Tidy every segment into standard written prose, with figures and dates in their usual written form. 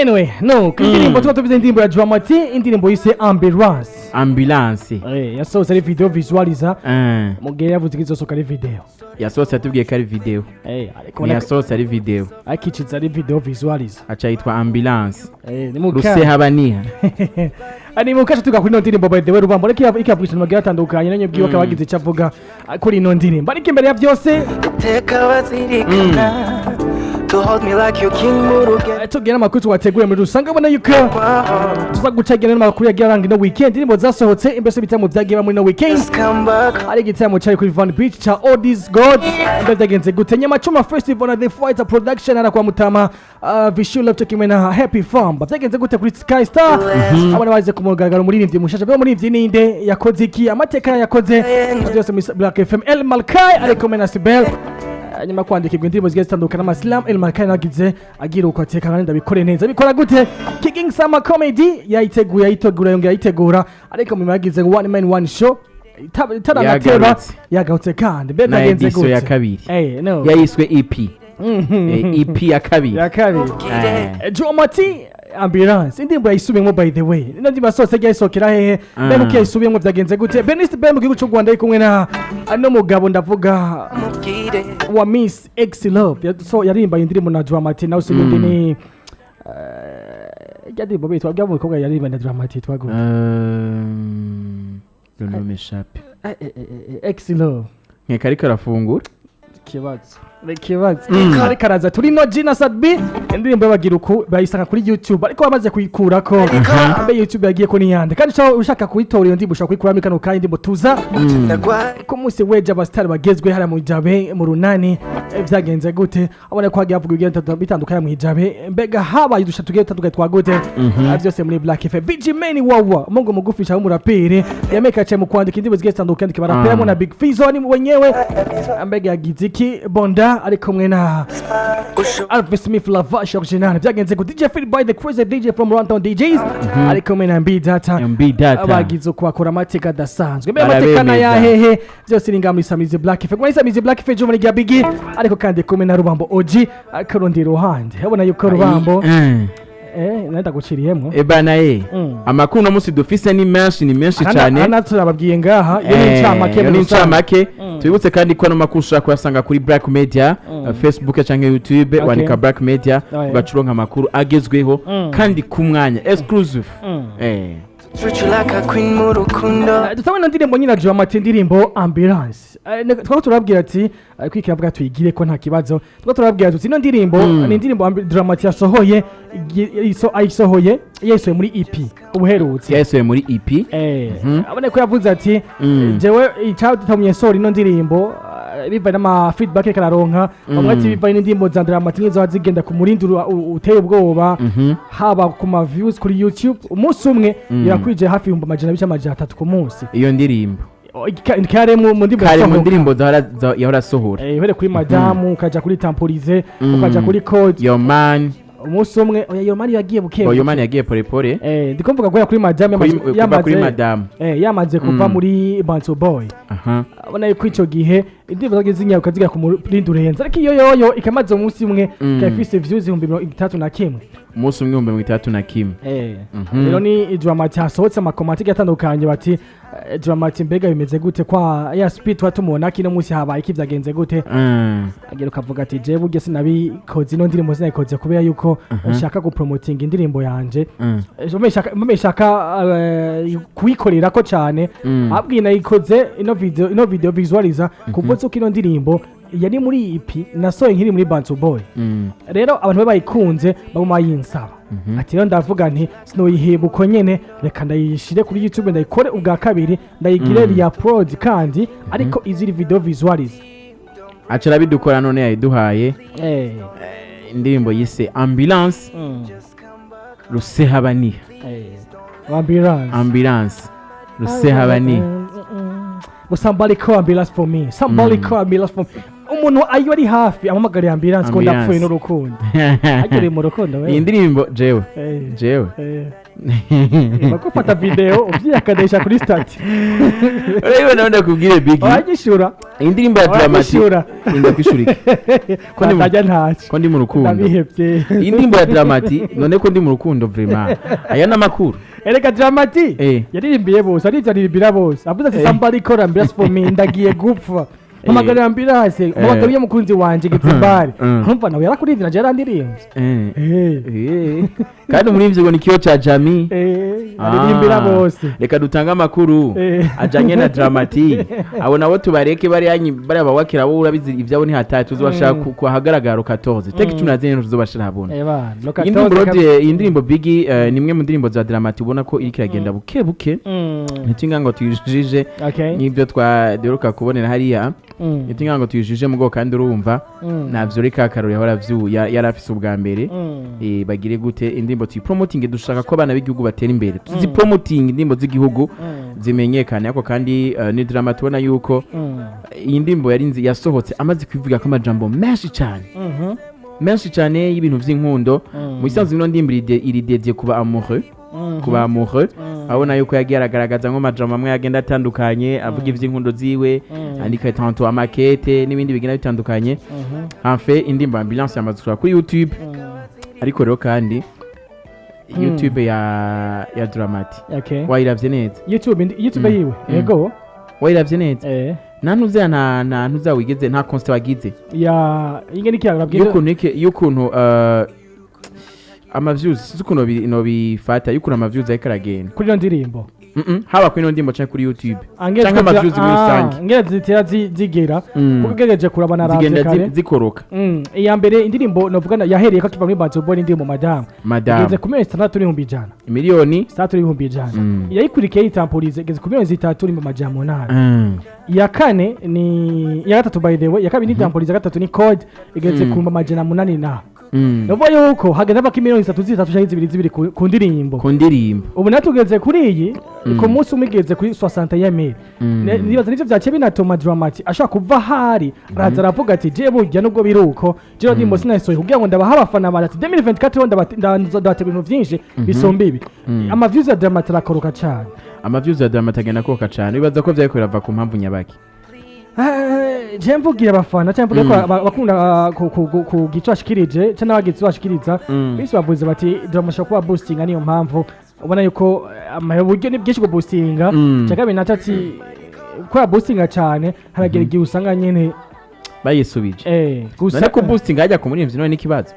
Anyway, no indirimbo tuba tuvuze, indirimbo ya Drama T, indirimbo yise Ambulance. Ambulance. Yasohotse ari video visualizer. Mugihe yavuze ko izosohoka ari video. Yasohotse atubwiye ko ari video. Ariko Ntiyasohotse ari video. Akiciza ari video visualizer. Aca yitwa Ambulance. Ni mu Rusehabaniha. Ari mu kasha tuga kuri ino ndirimbo. By the way, Rubambo ariko ikavugisha amagira atandukanye nanyo bwiwe akaba yagize icyo avuga kuri ino ndirimbo, ariko imbere ya byose Iteka bazirikana to hold me like your king mu rugendo. Tubwire n'amakuru twateguye muri rusange. Ubona yuko tuza guca n'amakuru yagiye aranga ino weekend, indirimbo zasohotse, imbese ibitaramo byagiye muri ino weekend. Just come back. Hari igitaramo cyari kuri Van Beach cha Odis God. Mbe byagenze gute? Nyamacuma Festival na The Fighter Production ara kwa Mutama Vishu Love kimwe na Happy Farm. Byagenze gute kuri Sky Star? Abana baje ku mugaragaro umuririmbyi mushasha. Byo muririmbyi ninde? Yakoze iki? Amateka yakoze byose muri Black FM. El Malkai ari kumwe na Sibel nyuma kwandikirwa indirimbo zigiye zitandukana n'amaslam. El Malkai nagize agira uko ateka kandi ndabikore neza. Bikora gute? King Summer Comedy yayiteguye, yayitegura, yongera ayitegura, ariko mu yagize one man one show itaranateba. Yagarutse. Yagarutse kandi mbe Na byagenze edition gute? ya kabiri. No. Yayiswe EP. EP ya kabiri. Ya kabiri. Drama T, Ambulance, indirimbo yayisubiyemo. By the way, ino ndirimbo yasohotse yayisohokera hehe? Mbe nuko yayisubiyemo byagenze gute? Benist Ben mu gihugu cy'u Rwanda ari kumwe na ano mugabo, ndavuga Mubwire. wa Miss X Love. So yaririmbaye indirimbo na Drama T nawe se ni rya ndirimbo bitwa bya mukobwa yaririmbaye na Drama T twaguye. Le nom m'échappe. X Love. Nkeka ariko arafungura. Ikibazo, ikibazo ariko araza turi no Gina Sadbi. Indirimbo y'abagira uku bayisanga kuri YouTube, ariko bamaze kuyikurako. Mbe YouTube yagiye ko niyande? Kandi ushaka kuyitora iyo ndirimbo, ushobora kuyikuramo kano kanya. Indirimbo tuza Ndagwaye. ku munsi weje abasitari bagezwe hariya mu Jabe mu Runani. Vyagenze gute? Abona ko hagiye havugwa ibigiye bitandukanye mu Ijabe. Mbega habaye udusha tugiye dutandukanye twagute? Byose muri Black FM. BG Mani wawa mungu mugufi cyangwa umuraperi yamekace mu kwandika indirimbo zigiye zitandukanye, baraperamo na Big Fizzo ni wenyewe. Mbega yagize iki? Bonda ari kumwe na Alvin Smith Lavash original. Byagenze gute? DJ Phil by the crazy DJ from Runtown DJs ari kumwe na MB Data. MB Data. Bagize uko bakora amateka adasanzwe. Mbega amateka Barabemeza. na yahehe? Byose ni ngaha muri Samizi Black FM, muri Samizi Black FM muri rya Bigi, ariko kandi kumwe na Rubambo OG. Ariko rundi ruhande abona yuko Rubambo nenda guciriyemwo. Ebana ye. Amakuru uno munsi dufise ni menshi, ni menshi cyane. Hana turababwiye ngaha, iyo ni incamake iyo muri ni rusange. incamake. Tubibutse kandi ko ano makuru ushobora kuyasanga kuri Black Media, Facebook cyangwa YouTube. Wandika Black Media, ugaca uronka amakuru agezweho kandi ku mwanya, exclusive. Treat you like a queen mu rukundo. Dutabona indirimbo nyine Drama T, indirimbo Ambulance. Twaba turababwira ati kwikira avuga tuyigire ko nta kibazo. Twaba turababwira tuti ino ndirimbo ni indirimbo Drama T yasohoye, ayisohoye, yayisohoye muri EP ubuherutse. Yasohoye muri EP. Abone ko yavuze ati jewe icyatumye nsohora ino ndirimbo, bivanye n'ama feedback ariko araronka. Bamwe ati bivanye n'indirimbo za Drama T nizo zigenda ku murindi uteye ubwoba, haba ku ma views kuri YouTube, umunsi umwe yakwije hafi 200,000 300,000 ku munsi. Iyo ndirimbo Kare mu ndirimbo kare mu yasohoka. ndirimbo yahora asohora. Uhereye kuri Madamu, ukaja kuri Tamporize, ukaja kuri Code. Your Man. Umunsi umwe, oya, Your Man yagiye buke. Your Man yagiye pole pole. Ndiko mvuga guhera kuri Madamu. Kuva kuri Madamu. Yamaze kuva muri Bantu Boy. Abona yuko ico gihe indirimbo zagiye zinyaruka zigera ku murindi urenze, ariko iyo yoyo ikamaze umunsi umwe ikaba ifise views 61,000. Umunsi umwe 61,000. Rero ni Drama T hasohotse ama comments atandukanye bati Drama T mbega bimeze gute kwa ya speed tuba tumubona kino munsi? Habaye iki? Vyagenze gute? Agira ukavuga ati jewe burya sinabikoze, ino ndirimbo sinayikoze kubera yuko nshaka gupromotinga indirimbo yanje. Mbe nshaka kuyikorerako cane. Ahubwo nayikoze ino video visualizer kuko uko ino ndirimbo yari muri EP nasohoye nkiri muri Bantu Boy. Rero abantu be bayikunze baguma bayinsaba. Ati rero ndavuga nti sinoyiheba uko nyene, reka ndayishire kuri YouTube, ndayikore ubwa kabiri, ndayigire re-upload kandi ariko iziri video visualizer. Aca arabidukora none yayiduhaye. Indirimbo yise Ambulance, Rusehabaniha. Ambulance. Ambulance, Rusehabaniha. But somebody call ambulance for me, somebody call ambulance for me. Umuntu ayo ari hafi amamagariye ambulance ko Ambulance. ndapfuye n'urukundo. Agere mu rukundo we. Iyi ndirimbo jewe jewe. Bakufata video uvyiyakanisha kuri statut. Urabibona, ndakubwire, Bigi. Uranyishura. Indirimbo ya Dramati. Uranyishura. Ndakwishurika ko Atajya ntacyo. Ko ndi mu rukundo. Ndabihevye. Iyi ndirimbo ya Dramati, none ko ndi mu rukundo, vraiment, aya n'amakuru. Erega Dramati yaririmbiye bose, arivyo aririmbira bose, avuze ati: "Somebody call ambulance for me, ndagiye gupfa, mpamagarira ambulance, mpamagarira umukunzi wanje Gitsimbari." Ntumva nawe yarakuririmbye, nanje yarandirimbye. Kandi muri ivyo ngo ni kioo cha jamii. Aririmbira Ah, bose. Reka dutange amakuru ajanye na Dramati. Abo nabo tubareke, bariya bariya bawakira bo urabizi ivyabo ntihataye, tuzobashaka ku ahagaragara 14 tariki 14, tuzobashira habona. Eba no Iyi ndirimbo 14. iyi ndirimbo, Bigi, ni imwe mu ndirimbo za Dramati ubona ko iriko iragenda buke buke. Ntitinga ngo tuyijije nk'ibyo twaderuka kubonera hariya. Ntitinga ngo tuyijije mugo, kandi urumva navyo reka karori yahora yari afise ubwa mbere. Bagire gute indirimbo tuyipromoting? Dushaka ko abana b'igihugu batera imbere, tuzipromoting indirimbo z'igihugu zimenyekane. Ariko kandi ni Drama tubona yuko iyi ndirimbo yari yasohotse amaze kubivuga ko amajambo menshi cyane, menshi cyane y'ibintu by'inkundo. Mu bisanzwe ino ndirimbo iri dédiée kuba amoureux, kuba amoureux. Abona yuko yagiye aragaragaza nk'amajambo amwe agenda atandukanye, avuga iby'inkundo ziwe, andika tanto amakete n'ibindi bigenda bitandukanye. Enfin, indirimbo Ambulance yamaze gusohoka kuri YouTube. Ariko rero kandi YouTube ya Dramati wayiravye neza? YouTube, YouTube yiwe? Yego. Wayiravye neza? Eh. Nta ntuza nta ntuza wigeze, nta constat wagize Ya ingene iki yabwira? Y'ukuntu y'ukuntu ama views, sinzi ukuntu nobifata, y'ukuntu ama views ariko aragenda kuri iyo ndirimbo? Haba kuri ino ndirimbo canke kuri YouTube Angene canke ama views muri rusange. Ngene zitera zigera kuko ugerageje kuraba naravye zigenda kare. zikoroka. Iya mbere indirimbo novuga yahereye ko akiva muri Bantu Boy, indirimbo Madamu. Madamu. Igeze ku 6,100,000. Miliyoni 6,100,000. Iyayikurikiye yitampurize igeze ku 3,800,000. Iya kane ni iya gatatu, by the way, iya kabiri ni Tampurize, iya gatatu ni Code, igeze ku 800 na nuvuga yuko hagenda havako imiliyoni zitatu zitatu canke zibiri zibiri ku ndirimbo. Ku ndirimbo. Ubu natwe tugeze kuri iyi, ku munsi umwe igeze kuri 61 mille. Nibaza nivyo vyaciye binatuma Dramati ashaka kuva ahari araza aravuga ati: "Je burya nubwo biri uko, jewe ndimbo sinayisohoye kugira ngo ndabaha abafana banje", ati: "2024 ho ndabategura ibintu vyinshi bisumba ibi." Ama views ya Dramati arakoroka cane. Ama views ya Dramati agenda koroka cane. Bibaza ko vyariko birava ku mpamvu nyabaki? Je mvugira abafana cyangwa mvugira ko bakunda ku gico bashikirije cyangwa n'abagizi bashikiriza bisi bavuze bati Drama ashobora kuba boostinga, niyo mpamvu ubona yuko uburyo ni bwinshi bwo boostinga. Cya kabiri naco ati kubera boostinga cyane haragera igihe usanga nyene bayisubije. Gusa None ko boosting hajya ku muririmbyi none n'ikibazo?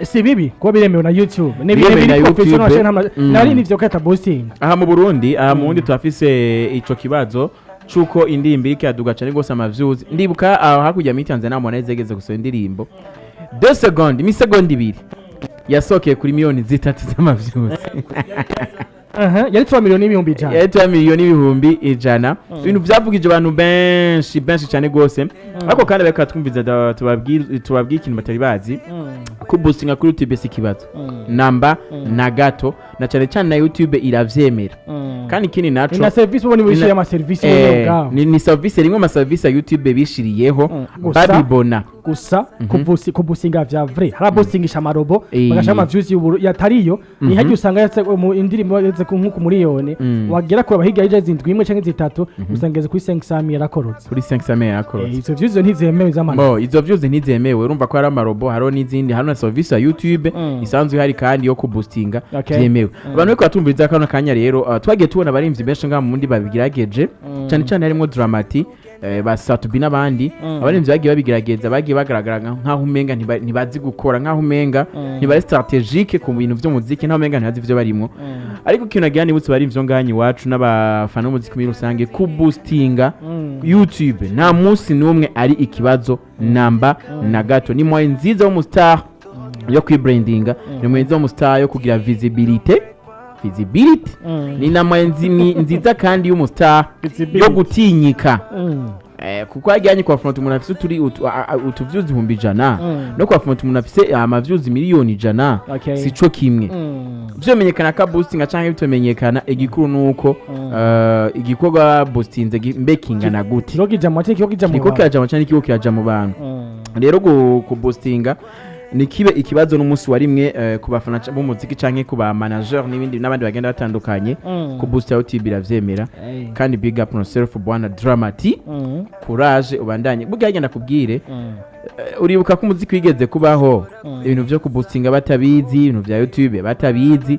Si bibi kuba biremewe na YouTube, ni Biremewe ibintu na biri professional. YouTube. Nari nivyo kwita boosting. Aha mu Burundi, aha mu Burundi turafise ico kibazo cuko indirimbo iriko iraduga cane gose ama views. Ndibuka aho hakurya muri Tanzania Harmonize yageze gusohora indirimbo, 2 secondes, imisegonda 2, yasohokeye kuri miliyoni 3 z'ama views. Aha yari 3,100,000. Yari 3,100,000, ibintu vyavugije abantu benshi benshi cane gose. Ariko kandi bariko twumviza, tubabwire ikintu batari bazi: ko boostinga kuri YouTube si ikibazo namba na gato, na cane cane na YouTube iravyemera. Kandi ikindi naco Ni na service ubona wishyuye ama service wowe ubwawe. Ni service rimwe mu service ya YouTube bishiriyeho. Babibona. Gusa kubusinga vya vrai, hari abosingisha amarobo bagashaka ama views yatariyo. Ni hagiye usanga yatse mu indirimbo yatse ku nko ku miliyoni, wagera kuraba hirya y'ejo zindwi imwe canke zitatu, usanga igeze kuri 500 yarakorotse. Kuri 500 yarakorotse. Izo views ntizemewe z'amano. Bo izo views ntizemewe, urumva ko hari amarobo, hariho n'izindi, hariho na service ya YouTube isanzwe ihari kandi yo kuboostinga byemewe. Abantu bariko batumviriza kano kanya rero, twagiye tubona abarimvyi benshi ngaha mu Burundi babigerageje, cyane cyane harimo Dramati, ba Satubi n'abandi abarimvyi bagiye babigerageza, bagiye bagaragara nk'aho umenga ntibazi gukora, nk'aho umenga ntibari stratégique ku bintu vy'umuziki, nk'aho umenga ntibazi ivyo barimwo. Ariko ikintu nagira nibutse abarimvyi bo ngaha iwacu n'abafana b'umuziki muri rusange, kuboostinga YouTube nta munsi n'umwe ari ikibazo namba na gato. Ni moyen nziza w'umustar yo kwibrandinga, ni moyen nziza w'umustar yo kugira visibility, ni na moyen nziza kandi y'umustar yo gutinyika. Kuko hajyanye kwa front umuntu afise uturi utu views 100,000 no kwa front umuntu afise ama views 100,000,000 sico kimwe. Vyomenyekana ka boosting canke bitomenyekana, igikuru nuko igikorwa boostinze mbe kingana gute. Kiko kija mu mateka, kiko kija mu Niko bantu. kiraja mu canke kiko kiraja mu bantu. Rero kuboostinga Nikibe ikibazo n'umunsi wa rimwe ku bafana b'umuziki canke ku ba manager n'ibindi n'abandi bagenda batandukanye. Ku booster YouTube iravyemera. Kandi big up on yourself, bwana Dramati. Courage, ubandanye. Burya yagenda kubwire, uribuka ko umuziki wigeze kubaho ibintu vyo kuboostinga batabizi, ibintu vya YouTube batabizi,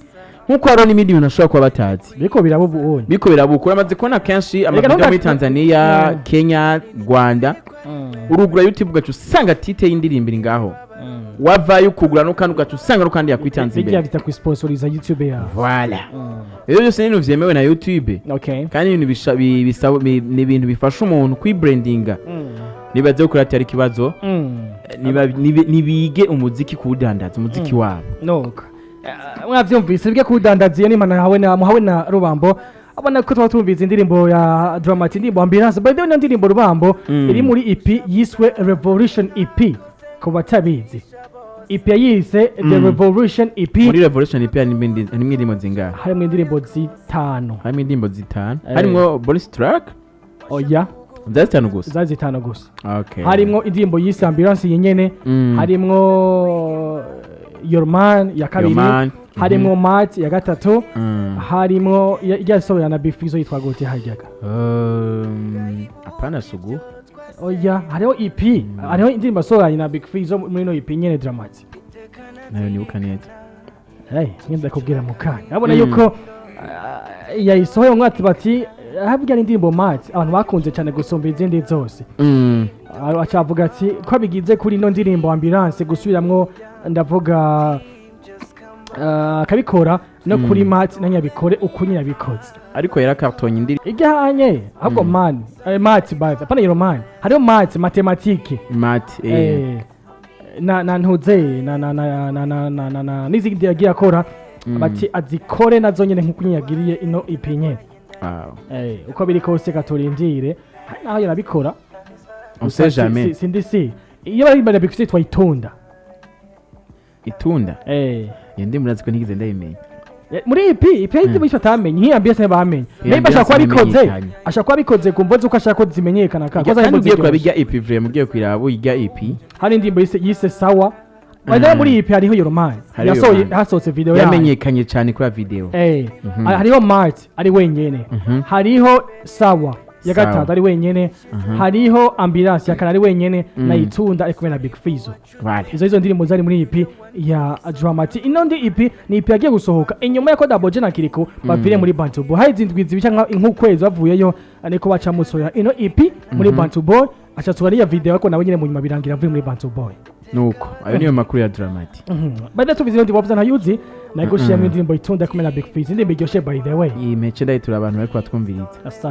nkuko hariho n'ibindi bintu bashobora kuba batazi. Biriko biraba ubu unye. Biko birabukura, amaze kubona kenshi amavideo muri Tanzania, Kenya, Rwanda, urugura YouTube ugaca usanga titre y'indirimbo iri ngaho, wavayo ukugura n'ukandi ugaca usanga n'ukandi yakwitanze Bijya imbere. bita kwisponsoriza YouTube yawe. Voilà, rero byose ni ibintu vyemewe na YouTube. Kandi ibintu ni ibintu bifasha umuntu kwibrandinga. Nibaze ko atari ikibazo. Nibige umuziki, kuwudandaza umuziki wabo. Nuko mwavyumvise, bige kuwudandaza. Iyo nimana hawe na muhawe na Rubambo. Abona ko tuba tumvise indirimbo ya Dramati, indirimbo Ambulance. By the way, niyo ndirimbo Rubambo iri muri EP yiswe Revolution EP. Ku batabizi, EP yayise The Revolution EP. Muri Revolution EP harimo indirimbo zingahe? Harimo indirimbo zitanu. Harimo indirimbo zitanu. Harimo bonus track? Oya. Za zitanu gusa? Za zitanu gusa. Okay. Harimwo indirimbo yise Ambulance yenyene, harimwo Your Man ya kabiri, Your Man. harimwo Mat ya gatatu, harimwo irya na Bifizo yitwa gute haryaga? Hapana sugu. Oya, hariho EP, hariho indirimbo asohoranye na Big Fizzo muri ino EP nyene Dramati. Nayo nibuka neza. Hey, ngenda kubwira mu kanya. Urabona yuko yayisohoye mu mwaka, bati habwa n'indirimbo Mat abantu bakunze cyane gusumba izindi zose. Aca avuga ati ko abigize kuri ino ndirimbo Ambulance gusubiramwo, ndavuga akabikora no kuri Mat na nyabikore uko nyine yabikoze. Ariko yarakartonye indirimbo. Ijyanye ahubwo man Mat by apana your man, hariho Mat matematike. Mat. Na ntuze na na na na na na na na n'izindi yagiye akora, bati azikore nazo nyene nkuko nyine yagiriye ino EP nyene. Uko biri kose katurindire, hari naho yarabikora. On sait jamais. Sindi si iyo bari imbere bifite yitwa Itunda. Itunda? Iyo ndirimbo urazi ko ntigeze ndayimenya. Muri EP y'indirimbo yitwa atamenye nk'iya mbese bamenye. Iya. Maybe ashobora kuba Ambiance abikoze yamenyekanye. Ashobora kuba abikoze ku mvo z'uko ashaka ko zimenyekana ka Kandi ko ugiye kuraba ziryoshe. irya EP vraiment, ugiye kuyiraba irya EP. Hari indirimbo yise Sawa. By the way, muri EP hariho Your Man. Hariho yasohoye Your Man. Hasohotse video yayo. Yamenyekanye cyane kuri video. Hariho Mart ari wenyene, hariho Sawa ya Sawa. gatatu ari wenyene, hariho Ambulance ya kane ari wenyene, na Itunda ari kumwe na Big Fizzo. Vale. Izo ndirimbo zari muri EP ya Dramati. Ino ndi EP ni EP yagiye gusohoka inyuma y'uko Double J na Kiriko baviriye muri Bantu Boy. Hari izindwi zibiri cyangwa nk'ukwezi bavuyeyo, niko baca musohora ino EP muri Bantu Boy, aca iriya video, ariko nawe nyine mu nyuma birangira avuye muri Bantu Boy. Nuko ayo niyo makuru ya Dramati. By the way, tubizi ndi wavuze ntayuzi nayo gushiramo indirimbo Itunda kumwe na Big Fizzo, indirimbo iryoshe by the way. Iyi mece ndayitura abantu bariko batwumviriza. Asante.